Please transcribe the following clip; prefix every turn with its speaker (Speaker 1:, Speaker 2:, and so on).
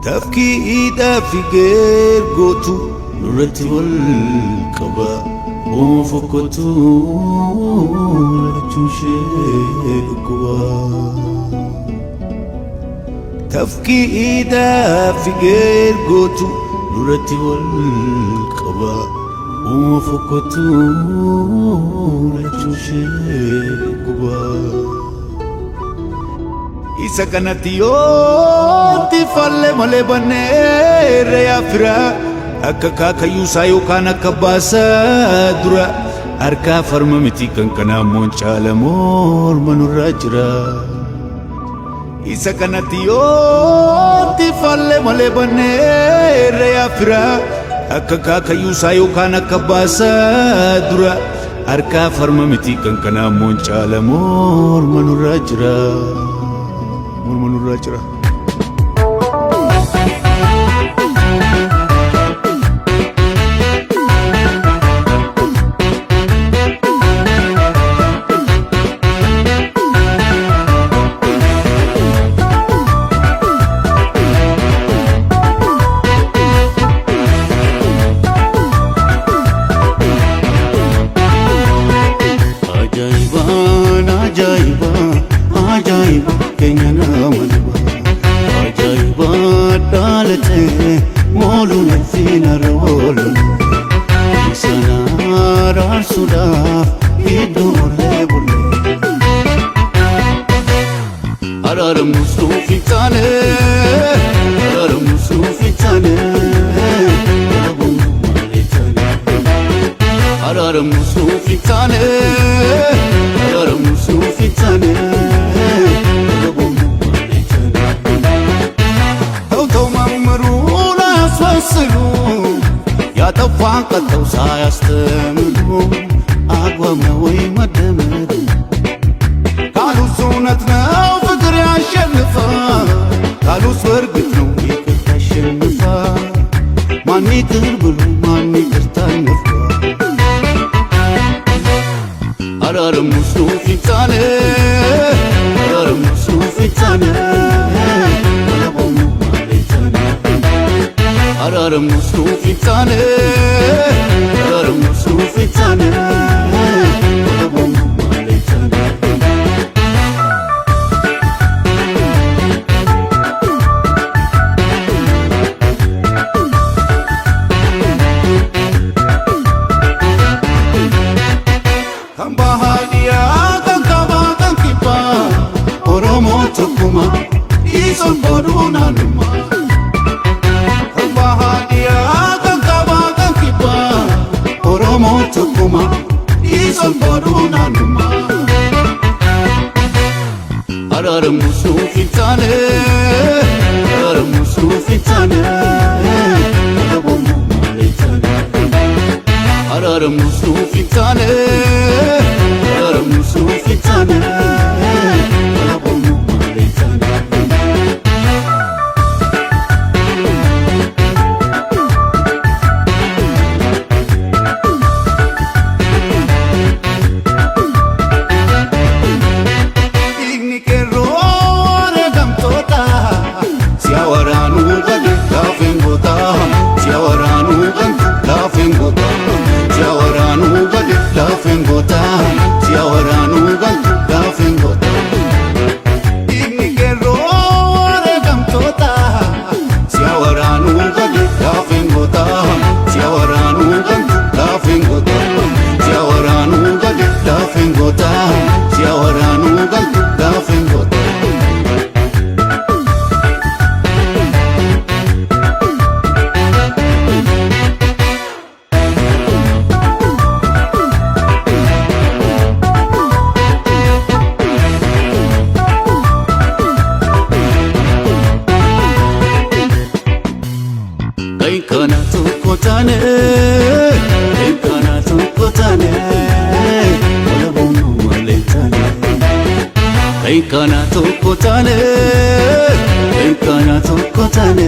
Speaker 1: Tafkiidhaa fi geergootu nurratti wal qaba. Uuma fokkotu lachuu ishee dhukkuba. Tafkiidhaa fi geergootu nurratti wal qaba. Uuma fokkotu lachuu ishee dhukkuba. Isa kanatti yooti falle malee banneerra yaa fira akka kaakayyuusaa yookaan akka baasaa dura harkaa farma miti kan kanaa immoo caala morma nurraa jira. Isa kanatti yooti falle malee banneerra yaa fira akka kaakayyuusaa yookaan akka baasaa dura harkaa farma miti kan kanaa immoo caala morma nurraa jira. Morma nurraa jira.
Speaker 2: Ajaa'ibaan ajaa'iba ajaa'iba keenya nama dhiba ajaa'iba dhaalate mooluun finarra oolu sana araarsuudhaaf iddoo olee bulee araaramus nuuf hin taane araaramus nuuf hin taane malee taane. Araaramus nuuf hin taane, araaramus nuuf hin taane, malee taane. ተው ተው መምህሩን አያስመስሉ፣ ያጠፋን ቀጠው ሳያስተምሩ አግባብ ነው ወይ መደመር? ካሉስ እውነት ነው ፍቅር ያሸንፋል፣ ካሉስ በእርግጥ ነው ይቅርታ ያሸንፋል። ማን ይቅር ብሎ ማን ይቅርታ ይነፍጋል? Araaramus nuuf hin taane, araaramus nuuf hin taane, malee taane. Araaramus nuuf hin taane, araaramus nuuf hin taane, malee taane. Kan bahaadiyaa kan kaabaa kan kibbaa Oromoo tokkuma dhiisoon booduu naannummaa. Kan bahaadiyaa kan kaabaa kan kibbaa Oromoo tokkuma dhiisoon booduu naannummaa. Araaramus nuuf hin taane, araaramus nuuf hin taane, malee taane. Araaramus nuuf hin taane, araaramus nuuf hin taane, malee taane. Dhiigni qeerroo wareegamtoota si'a waraanuu gadi laafeen goota si'a waraanuu gantu laafeen goota si'a waraanuu gadi laafeen goota si'a waraanuu gantu laafeen goota. Dhiigni qeerroo wareegamtoota si'a waraanuu gadi laafeen goota si'a waraanuu gantu laafeen goota si'a waraanuu gadi laafeen goota si'a waraanuu gantu laafeen goota. Kai kana tokko taane, kai kana tokko taane, walabuun malee taane. Kai kana tokko taane, kai kana tokko taane,